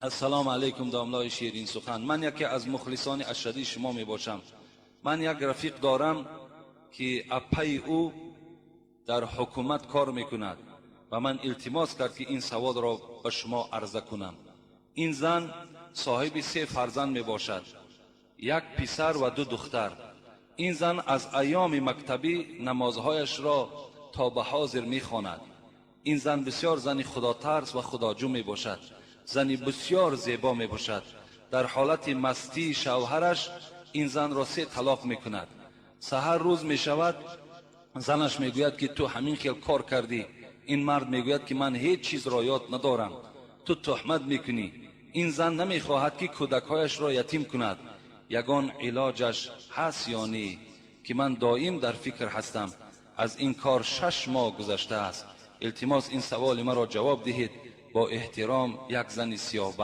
Ассалому алайкум, домлаи ширин сухан. Ман яке аз мухлисони ашаддии шумо мебошам. Ман як рафиқ дорам, ки апаи ӯ дар ҳукумат кор мекунад ва ман илтимос кард, ки ин саволро ба шумо арза кунам. Ин зан соҳиби се фарзанд мебошад, як писар ва ду духтар. Ин зан аз айёми мактабӣ намозҳояшро то ба ҳозир мехонад. Ин зан бисёр зани худотарс ва худоҷӯ мебошад, зани бисёр зебо мебошад. Дар ҳолати мастии шавҳараш ин занро се талоқ мекунад. Саҳар рӯз мешавад, занаш мегӯяд, ки ту ҳамин хел кор кардӣ. Ин мард мегӯяд, ки ман ҳеҷ чизро ёд надорам, ту туҳмат мекунӣ. Ин зан намехоҳад, ки кӯдакҳояшро ятим кунад. Ягон илоҷаш ҳаст ё не, ки ман доим дар фикр ҳастам? Аз ин кор 6 моҳ гузаштааст. Илтимос, ин саволи маро ҷавоб диҳед. Бо эҳтиром, як зани сиёҳбахт.